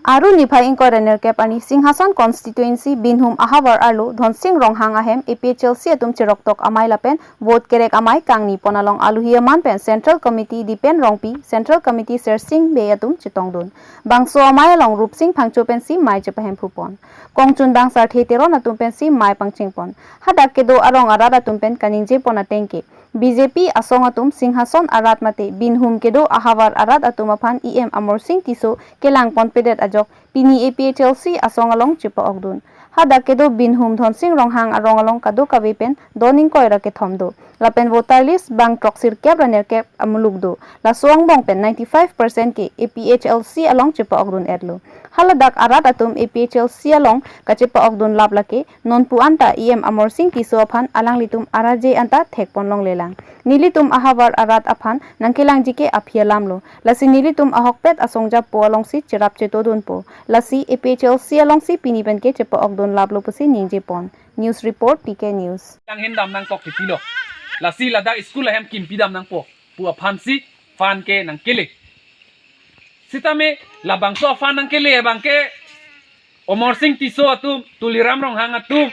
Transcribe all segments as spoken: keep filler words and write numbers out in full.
Aru niphai ingkoi ra nerkep arni Singhason constituency Binhum ahavar arlo Dhonsing Ronghang ahem A P H L C atum cheroktok amei lapen vote kerek amei kangni pon along aluhi aman pen Central Committee Dipen Rongpi, Central Committee Sersing Bey atum chetongdun. Bangso amei along Rupsing Phangcho pensi mei chepahemphu pon. Kongchunbang Sarthe Teron atum pensi mei pangcheng pon. Hadak kedo arong arat atum pen kaningje pon ateng ke B J P asong atum Singhason arat mate Binhum kedo ahavar arat atum aphan E M Amarsing Tisso kelang ponpedet ajok pini A P H L C asong along chepa-okdun. Hadak kedo Binhum Dhonsing Ronghang arong along kadokave pen don ingkoi ra kethom do. Lapen voter list bang throksi kep ra nerkep amuluk do. Laso angbong pen ninety-five percent ke A P H L C along chepa-okdun-etlo. Haladak arat atum A P H L C along kachepa-okdun lap lake nonpu anta E M Amarsing Tisso aphan alanglitum araje anta thekpon longlelang. Nelitum ahavar arat aphan nangkelangji ke aphi alamlo. Lasi nelitum ahokpet asongja po alongsi cherap chetodunpo. Lasi A P H L C alongsi pini pen ke chepa-okdun laplo pusi ningje pon. News report, T K News. Yang hin dam nangkok titilo. Lasi ladak school ahem kimpi dam nangpo pu aphansi fund ke nangkele. Sitame labangso fund nangkele abang ke Amarsing Tisso atum, Tuliram Ronghang atum,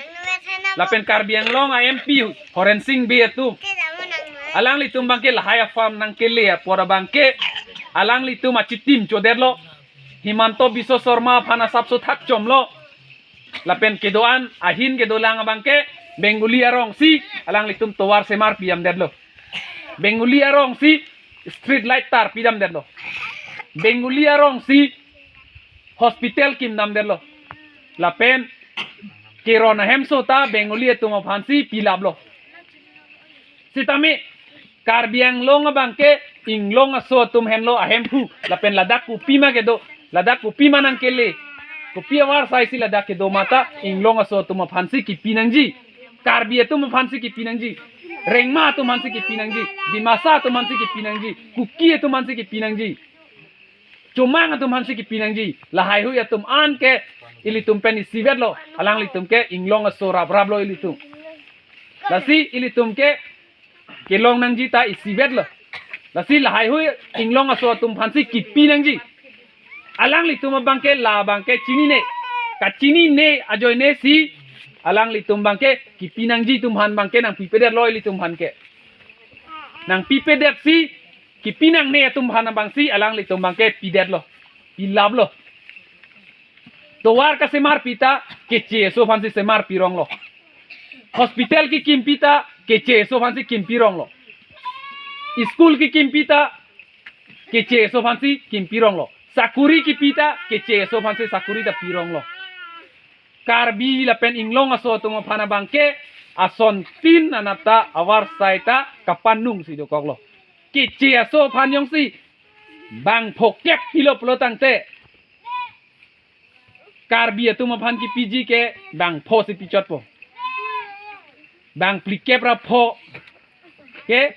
lapen Karbi Anglong a M P Horensing Bey atum. Alanglitum abang ke lahai a fund nangkele apor abang ke alanglitum achitim chodetlo. Himanta Biswa Sarma aphan asapso thakchomlo. Lapen kedo-an ahin kedolang abang ke Bengali arongsi alanglitum tovar semar pidamdetlo. Bengali arongsi street light tar pidamdetlo. Bengali arongsi hospital kimdamdetlo. Lapen keron ahemso ta Bengali atum aphansi pilaplo. Sitame Karbi Anglong abang ke inglong aso atum henlo ahemphu, lapen ladak kopima kedo, ladak kopima nangkele, kopi avarsai si ladak kedo mata inglong aso atum aphansi kipi nangji, Karbi atum aphansi kipi nangji, Rengma atum aphansi kipi nangji, Dimasa atum aphansi kipi nangji, Kuki atum aphansi kipi nangji, Chomang atum aphansi kipi nangji. Lahaihui atum an ke ilitum pen isivetlo. Alanglitum ke inglong aso rapraplo ilitum. Lasi ilitum ke kelong nangji ta isivetlo. Lasi lahaihui inglong aso atum aphansi kipi nangji. Alanglitum abang ke labang ke chinine. Kachinine ajoine si alanglitum abang ke kipi nangji atum aphan abang ke nangpipedetlo ilitum aphan ke. Nangpipedet si kipi nangne atum aphan abangsi alanglitum abang ke pidetlo, pilaplo. Tovar kasemar pita Keche aso aphansi semar pironglo. Hospital kekim pita Keche aso aphansi kimpironglo. School kekim pita Keche aso aphansi kimpironglo. Sakuri kipita Keche aso aphansi sakuri ta pironglo. Karbi lapen inglong aso atum aphan abang ke asontin anat ta avarsai ta kapanung si dokoklo. Keche aso aphan jongsi bang phokep pilo pulo tangte Karbi atum aphan kipiji ke bang pho si pichotpo. Bang phlikep ra pho ke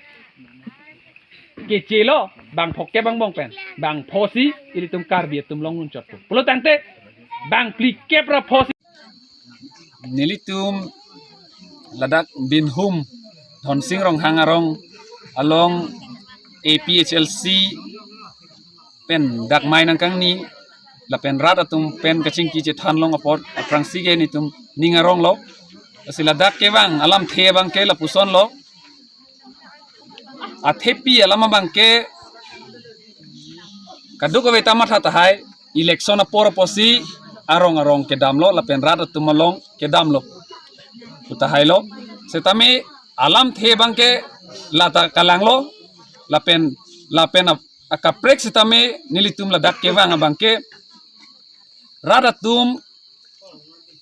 Keche lo, bang phokep angbong pen bang pho si ilitum Karbi atum longdunchotpo. Pulo tangte bang phlikep ra pho si nelitum ladak Binhum Dhonsing Ronghang arong along A P H L C pen dak mei nangkangni lapen rat atum pen kachingki chethan long apot aphrangsi ke nelitum ning aronglo. Lasi ladak kevang alamthe abang ke lapusonlo. Athepi alam abang ke kadokave ta matha tahai, election apor apotsi arong arong kedamlo lapen rat atum along kedamlo pu tahailo. Setame alamthe abang ke lata kalanglo lapen lapen ap-, akaprek setame nelitum ladak kevang abang ke rat atum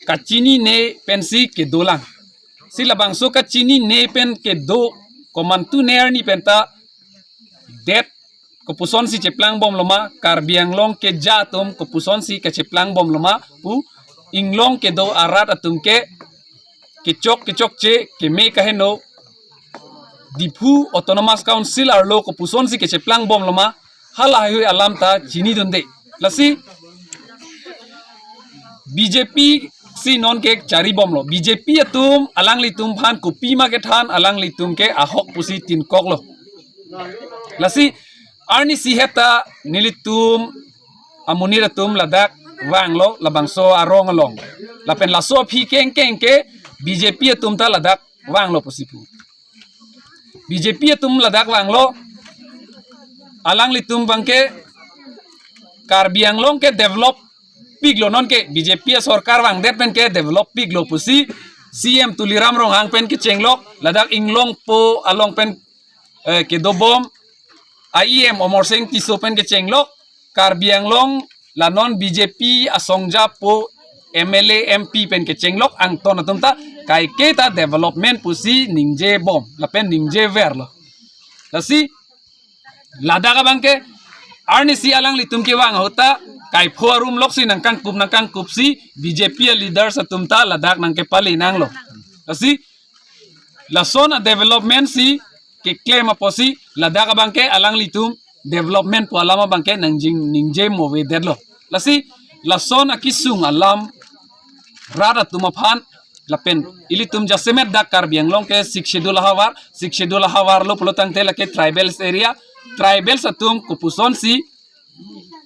kachinine pensi kedolang. Si labangso kachinine pen kedo komantu ne arni pen ta det kopusonsi cheplangbomloma, Karbi Anglong keja atum kopusonsi kacheplangbomloma pu inglong kedo arat atum ke kechok kechokche keme kaheno Diphu Autonomous Council arlo kopusonsi kacheplangbomloma, halahaihui alam ta chinidunde. Lasi B J P si non ke charibomlo. B J P atum alanglitum aphan kopima kethan alanglitum ke ahok pusi tinkoklo. Lasi arnisi het ta nelitum amonit atum ladak vanglo labangso arong along. Lapen laso aphi kengkeng ke B J P atum ta ladak vanglo pusi pu. B J P atum ladak vanglo, alanglitum abangke Karbi Anglong ke develop piklo, non ke B J P asorkar vangdet pen ke develop piklo pusi C M Tuliram Ronghang pen kechenglok, ladak Inglongpo along pen, eh, kedobom I E M Amarsing Tisso pen kechenglok, Karbi Anglong la non B J P asongja pu M L A M P pen kechenglok angton atum ta kaike ta development pusi ningjebom lapen ningjeverlo. Lasi ladak abangke arnisi alanglitum kevang ahut ta kaipho arum loksi nangkangkup nangkangkupsi B J P leaders atum ta ladak nangkepali nanglo. Lasi lason adevelopment si keklem apotsi ladak abangke alanglitum development pu alam abangke nangjing ningje movedetlo. Lasi lason akesung alam rat atum aphan lapen ilitum jasemet dak Karbi Anglong ke Sixth Schedule ahavar, Sixth Schedule ahavar lo pulo tangte lake tribal area, tribals atum kopusonsi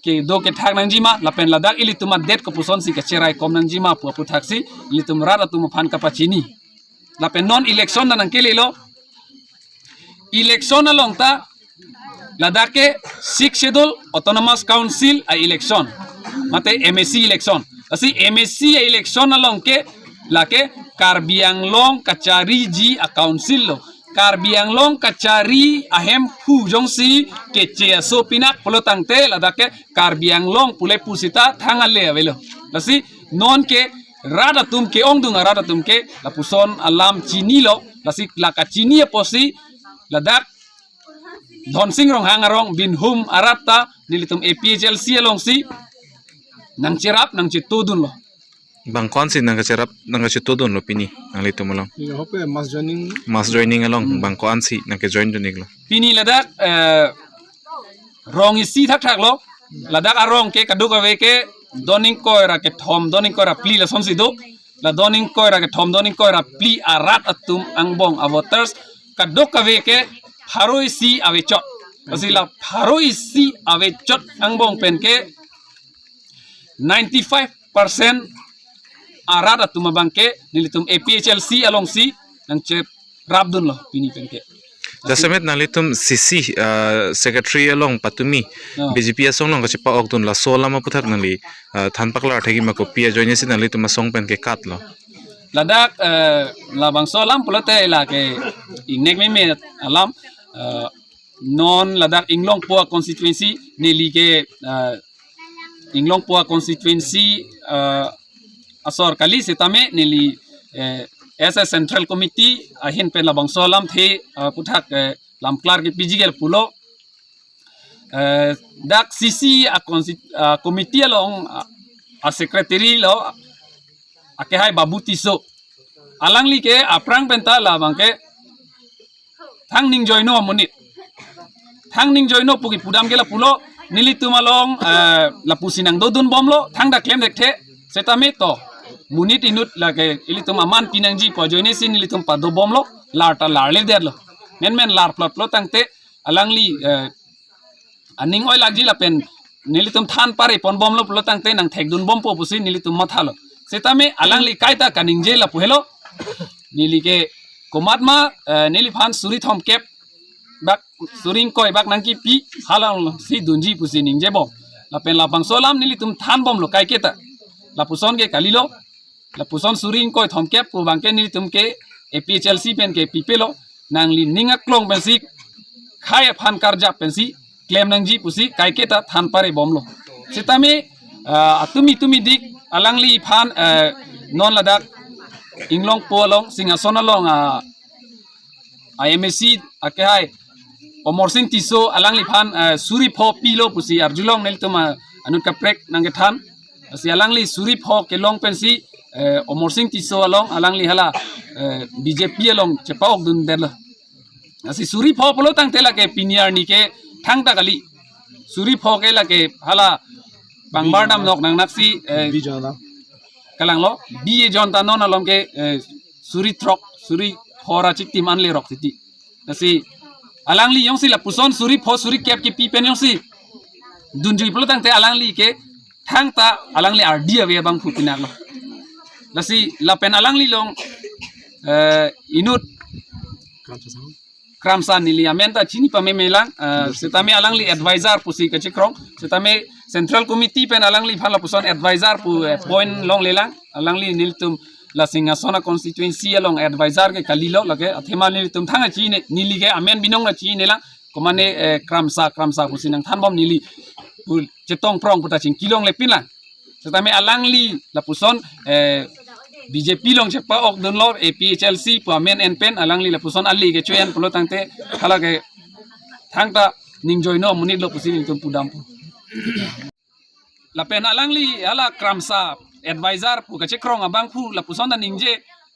kedo kethak nangjima lapen ladak ilitum adet kopusonsi kacheraikom nangjima pu aphuthaksi ilitum rat atum aphan kapachini. Lapen non election ta nangkelelo. Election along ta ladak ke Sixth Schedule Autonomous Council a-election mate M A C election. Lasi M A C a-election along ke lake Karbi Anglong kachariji a-council lo. Karbi Anglong kachari ahemphu jongsi keche aso pinak pulo tangte ladak ke Karbi Anglong pule pusita thang ale avelo. Lasi non ke rat atum ke-ongdung arat atum ke lapuson alam chinilo, lasi la kachini apotsi ladak Dhonsing Ronghang arong Binhum arat ta nelitum A P H L C alongsi nangcherap nangchetodunlo. Bang ko-ansi nangkacherap nangkachetodunlo pini nanglitum along? Iya, hope mass joining. Mass joining along, hmm, bang ko-ansi nangkejoindun-iklo? Pini ladak, eh, rong isi thakthaklo. Ladak arong ke kadokave ke don ingkoi ra kethom, don ingkoi ra phli lasonsi do. La don ingkoi ra kethom, don ingkoi ra phli arat atum angbong a-voters kadokave ke pharo isi avechot. Lasi la pharo isi avechot angbong pen ke ninety-five percent arat atum abangke nelitum A P H L C alongsi nangcherapdunlo pini pen ke. Jasemet nanglitum C C, ah, secretary along patumi, ah, B J P asong along kachepa-okdun laso alam aputhak nangli, ah, than paklar thekji ma, kopi ajoinesi nanglitum asong pen kekatlo? Ladak, eh, labangso alam pulote lake ingnek meme alam, eh, non ladak Inglongpo a-constituency neli ke, eh, Inglongpo a-constituency, eh, asor kali setame neli, eh, as a central committee ahin pen labangso alamthe, eh, aputhak, eh, lamklar kepiji ke lapulo. Eh, dak C C a-consti-, a-committee along, a, a-secretary lo, akehai Babu Tisso. Alangli ke aphrang pen ta labangke thang ningjoino amonit. Thang ningjoino pu kepudam ke lapulo, nelitum along, eh, lapusi nangdodunbomlo, thangta klemthekthe, setame to. Monit inut lake ilitum aman pinangji pu ajoinesi nelitum padobomlo, lar ta larledetlo. Menmen lar plot plot tangte, alangli, eh, aning oilakji lapen nelitum than pareponbomlo pulo tangte nangthekdunbompo pusi nelitum mathalo. Setame alangli kaita kaningje lapu helo. Neli ke komatma, eh, neliphan suri thomkep bak, suri ingkoi bak nangkipi, halangsi dunji pusi ningjebom. Lapen labangso alam nelitum thanbomlo kaiketa. Lapuson ke kalilo. Lapuson suri ingkoi thomkep pu abangke nelitum ke A P H L C pen ke pipelo, nangli ning aklong pensi khei aphan karjap pensi klem nangji pusi kaiketa than parebomlo. Setame, ah, atumi tumi dik alangliphan, eh, non ladak Inglongpo along Singhason along, ah, a-M A C akehai Amarsing Tisso alangliphan, eh, suri pho pilo pusi arjulong nelitum, ah, anut kaprek nangkethan. Lasi alangli suri pho kelong pensi, eh, Amarsing Tisso along alangli hala, eh, B J P along chepa-okdundetlo. Lasi suri pho pulo tangte lake pini arni ke thangta kali. Suri pho ke lake hala bang bardam nok nangnaksi, eh, Bijon ta. Kalanglo, Bijon ta non along ke, eh, suri throk, suri pho ra chiktim anle rok titi. Lasi alangli jongsi lapuson suri pho suri kep kepi pen jongsi dunji pulo tangte alangli ke thangta alangli ardi ave abangphu pinaklo. Lasi lapen alangli along, eh, inut Kramsa neli amen ta chini pamemelang, eh, setame alangli advisor pusi kachekrong, setame Central Committee pen alangliphan lapuson advisor pu, eh, point longlelang, alangli nelitum la Singhason a constituency along advisor ke kalilo, lake athema nelitum thang chini, neli ke amen binong na chinilang, komane, eh, Kramsa, Kramsa pusi nangthanbom neli pu chetongprong pu ta chingkilongle pinlang. Setame alangli lapuson, eh, B J P along chepa-okdunlo, A P H L C pu amen en pen alangli lapuson ali kecho-en pulo tangte hala ke thangta ning joino amonitlo pusi nelitum pudampo. Lapen alangli hala Kramsa advisor pu kachekrong abangphu lapuson ta ningje,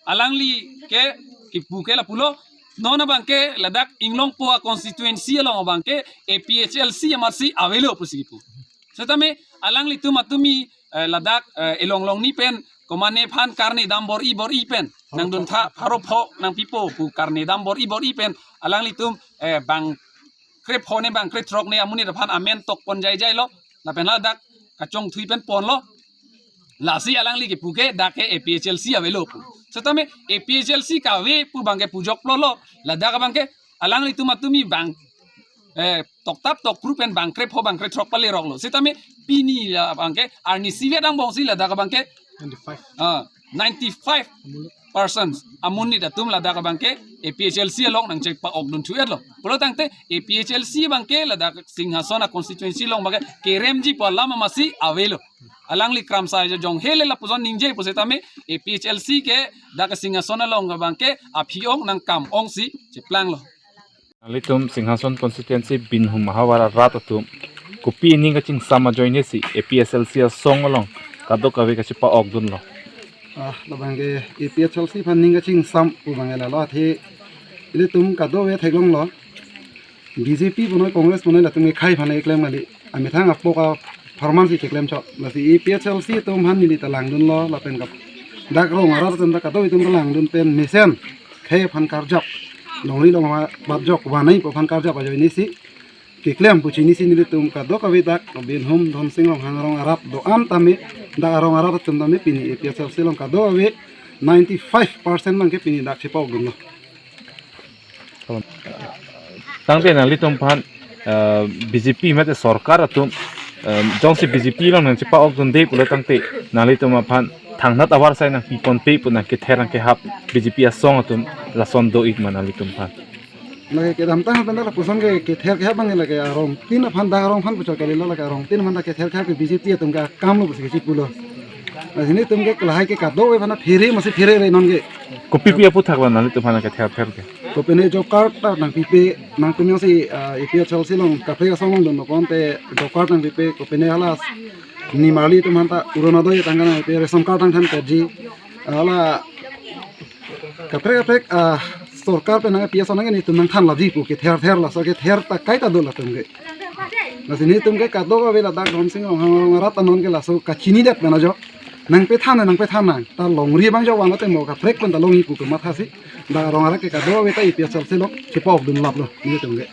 alangli ke kipu ke lapulo, non abangke ladak Inglongpo a constituency along abangke A P H L C amatsi avelo pusi kipu. Setame alanglitum atumi, eh, ladak, eh, elong longni pen, komane aphan karne dam bor-i bor-i pen nangduntha pharo pho nangpipo pu karne dam bor-i bor-i pen alanglitum, eh, bang krepho ne bang krethrok ne amonit aphan amen tokpon jaijailo, lapen ladak kachongthui pen ponlo. Lasi alangli kipu ke dak ke A P H L C avelo pu. Setame A P H L C kave pu abangke pujokplolo, ladak abangke alanglitum atumi bang, eh, toktap tokphru pen bang krepho bang krethrok paleroklo. Setame pini la abangke arnisi vet angbongsi ladak abangke ninety-five. Ah, ninety-five percent amonit atum ladak abangke A P H L C along nangchepa-okdun thu-etlo. Pulo tangte A P H L C abangke ladak Singhason a constituency along abangke keremji pu alam amatsi avelo. Alangli Kramsa ajo jong hele lapuson ningje pu setame A P H L C ke dak Singhason along abangke aphi-ong nangkam-ongsi cheplanglo. Nanglitum Singhason constituency Binhum ahavar arat atum kopi aning kachingsam ajoinesi A P H L C asong along kadokave kachepa-okdunlo? Ah, labangke A P H L C aphan ning kachingsam pu abangke lalo athe ilitum kadokave theklonglo. B J P punoi Congress punoi latum ke khei aphan keklem kali. Amethang apok apharman si keklem chot. Lasi A P H L C atum aphan neli ta langdunlo lapen kap. Dak rong arat atum ta kadokave atum ta langdun pen mesen khei aphan karjap, longri longva batjok vanei pu aphan karjap ajoinesi keklem pu chinisi nelitum kadokave dak Binhum Dhonsing Ronghang arong arat do-an tame, dak arong arat atum tame pini A P H L C along kadokave ninety-five percent abangke pini dak chepa-okdunlo. Tangte nanglitum aphan, eh, B J P mate sorkar atum, eh, jongsi B J P along nangchepa-okdunde pulo tangte nanglitum aphan thangnat avarsai nangpiponpe pu nangkether nangkehap B J P asong atum lason do-ik ma nanglitum aphan? Lake kedamtang pen dak lapuson ke kether kehap abang lake arongtin aphan, dak arong aphan puchot kalilo, lake arongtin aphan dak kether kehap ke B J P atum ke akamlo pusi kechipulo. Lasi nelitum ke lahai ke kadokave aphan phere amatsi pherere non ke. Kopi pi aphuthak lo nanglitum aphan kether ther ke? Kopine job card ta nangpipe, nangtum jongsi, ah, A P H L C along kaprek asong along dun nokon te job card nangpipe, kopine hala nimarli atum aphan ta Orunodoi atangka nangpipe, ration card tangthan petji, hala kaprek kaprek, ah, sorkar pen nang P S O nang nelitum nangthan laji pu kether ther, laso kether ta kaita do latum ke. Lasi nelitum ke kadokave ladak Dhonsing Ronghang arong arat ta non ke laso kachinidet pen ajo. Nangpethan nang, nangpethan nang. Ta longri abang jo vanglo te mo kaprek pen ta longji pu kemathasi. Dak arong arat ke kadokave ta A P H L C along chepa-okdun laplo nelitum ke.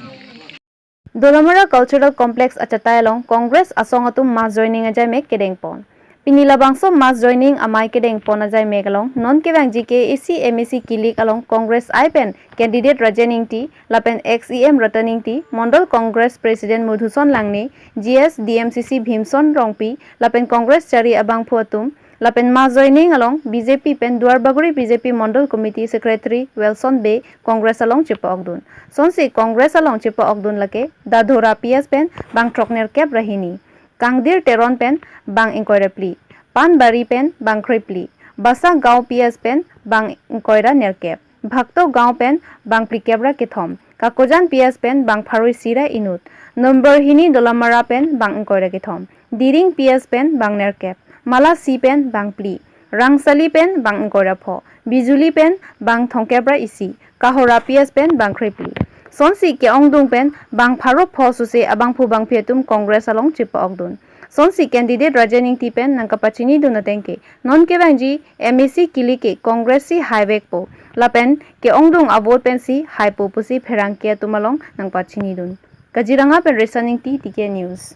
Dolamara Cultural Complex achatai along Congress asong atum mass joining ajaimek kedengpon. Pini labangso mass joining amei kedengpon ajaimek along non kevangji K A A C M A C kilik along Congress I pen candidate Rajen Ingti, lapen ex E M Ratan Ingti, Mondol Congress President Madhuson Langne, G S D M C C Bhimson Rongpi, lapen Congress chari abangphu atum, lapen mass joining along B J P pen Duarbagori B J P Mondol Committee Secretary Wilson Bey Congress along chepa-okdun. Sonsi Congress along chepa-okdun lake Dadhora P S pen bang throknerkep ra hini, Kangdir Teron pen bang ingkoi ra phli, Panbari pen bang kre phli, Basagaon P S pen bang ingkoi ra nerkep, Bhaktogaon pen bang phlikep ra kethom, Kakojan P S pen bang pharo isi ra inut, number hini Dolamara pen bang ingkoi ra kethom, Diring P S pen bang nerkep, Malasi pen bang phli, Rangsali pen bang ingkoi ra pho, Bijuli pen bang thomkep ra isi, Kahora P S pen bang kre phli. Sonsi ke-ongdung pen bang pharo pho suse abangphu bangphi atum Congress along chepa-okdun. Sonsi candidate Rajen Ingti pen nangkapachinidun ateng ke, non kevangji M A C kilik ke Congress si haivekpo, lapen ke-ongdung avote pensi haipo pusi pherangke atum along nangpachinidun. Kaziranga pen Resan Ingti, T K News.